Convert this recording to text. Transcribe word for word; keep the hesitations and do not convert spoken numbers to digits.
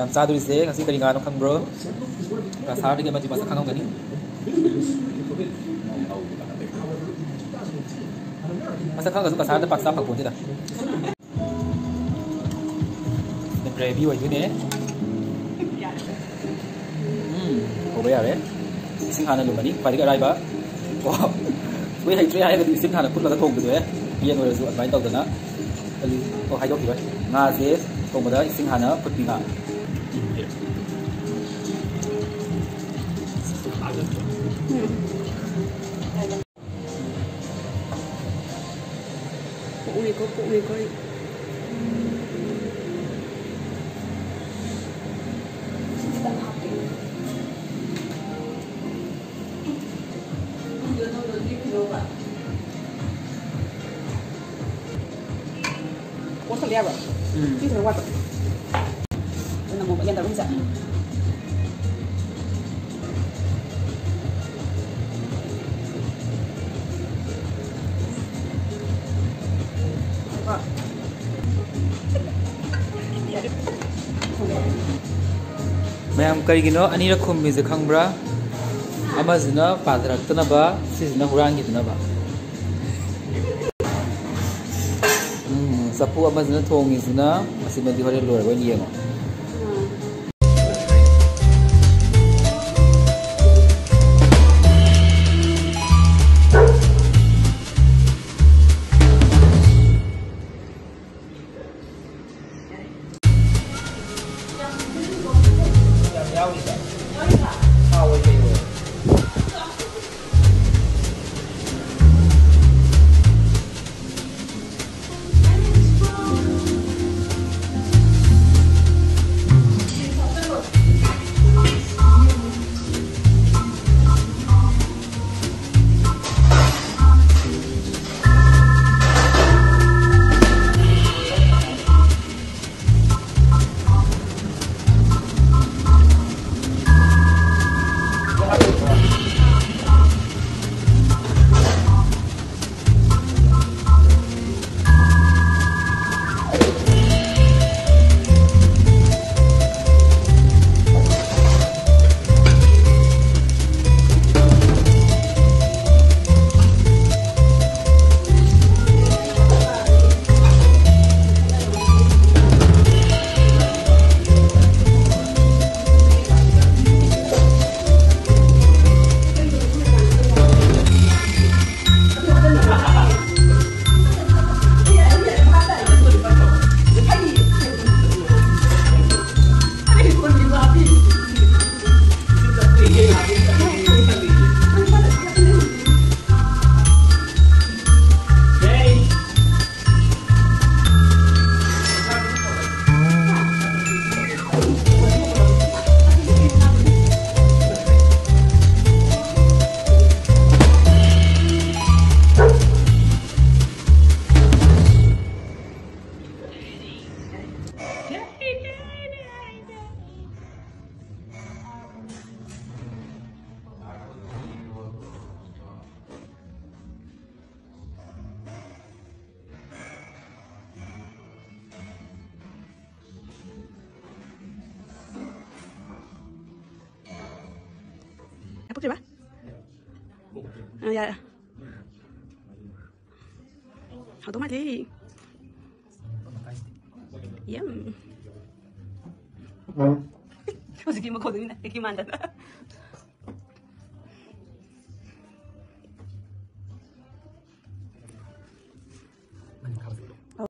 ꯌꯥꯝ ꯆꯥꯗꯣꯔꯤꯁꯦ ꯉꯁꯤ ꯀꯔꯤ ꯉꯥꯅꯣ ꯈꯪꯕ꯭ꯔꯣ? ꯀꯁꯥꯔꯗꯒꯤ ꯑꯃꯗꯤ ꯃꯁꯛ ꯈꯪꯉꯝꯒꯅꯤ꯫ ꯃꯁꯛ ꯈꯪꯉꯁꯨ ꯀꯁꯥꯔꯗ ꯄꯥꯛ ꯆꯥ ꯐꯪꯄꯣꯟꯇꯦꯗ꯫ ꯒ꯭ꯔꯦꯚꯤ ꯑꯣꯏꯗꯣꯏꯅꯦ꯫ ꯎꯝ, ꯍꯧꯕ ꯌꯥꯔꯦ꯫ ꯏꯁꯤꯡ ꯍꯥꯟꯅ ꯂꯨꯝꯃꯅꯤ, ꯈ꯭ꯋꯥꯏꯗꯒꯤ ꯑꯔꯥꯏꯕ꯫ ꯀꯣ, ꯂꯣꯏ ꯍꯩꯇ꯭ꯔꯦ ꯍꯥꯏꯔꯒꯗꯤ ꯏꯁꯤꯡ ꯍꯥꯟꯅ ꯐꯨꯠꯂꯒ ꯊꯣꯡꯕꯗꯨ ꯍꯦ꯫ ꯌꯦꯟ ꯑꯣꯏꯔꯁꯨ ꯑꯗꯨꯃꯥꯏꯅ ꯇꯧꯗꯅ꯫ ꯑꯣ, ꯍꯥꯏꯗꯣꯛꯈꯤꯔꯣꯏ꯫ ꯉꯥꯁꯦ ꯊꯣꯡꯕꯗ ꯏꯁꯤꯡ ꯍꯥꯟꯅ ꯐꯨꯠꯄꯤ ꯉꯥ꯫ ꯎꯝ꯫ ꯄꯣꯛꯎꯏꯀꯣ, ꯄꯣꯛꯎꯏꯀꯣ ꯑꯩ꯫ ꯈꯤꯇꯪ ꯍꯥꯞꯀꯦ꯫ ꯀꯣꯠꯁꯜꯂꯦ ꯍꯥꯏꯕ? ꯎꯝ꯫ ꯁꯤ ꯈꯔ ꯋꯥꯠꯄ꯫ ꯑꯗꯨꯅ ꯑꯃꯨꯛ ꯌꯥꯟꯗꯕ ꯑꯃ ꯆꯠ꯫ ꯃꯌꯥꯝ ꯀꯔꯤꯒꯤꯅꯣ ꯑꯅꯤꯔꯛ ꯈꯨꯝꯃꯤꯁꯦ ꯈꯪꯕ꯭ꯔꯥ? ꯑꯃꯁꯤꯅ ꯄꯥꯊꯔꯛꯇꯅꯕ, ꯁꯤꯁꯤꯅ ꯍꯨꯔꯥꯟꯈꯤꯗꯅꯕ꯫ ꯎꯝ, ꯆꯐꯨ ꯑꯃꯁꯤꯅ ꯊꯣꯡꯉꯤꯁꯤꯅ, ꯑꯁꯤꯃꯗꯤ ꯍꯣꯔꯦꯟ ꯂꯣꯏꯔꯒ ꯑꯣꯏꯅ ꯌꯦꯡꯉꯣ꯫ ꯀꯩꯕ? ꯑ, ꯌꯥꯔꯦ꯫ ꯍꯥꯎꯗꯧ ꯃꯥꯜꯂꯦ꯫ ꯌꯝ꯫ ꯍꯧꯖꯤꯛꯀꯤ ꯃꯈꯣꯜꯗꯨꯅꯤꯅ ꯑꯩꯒꯤ ꯃꯥꯟꯗꯅ꯫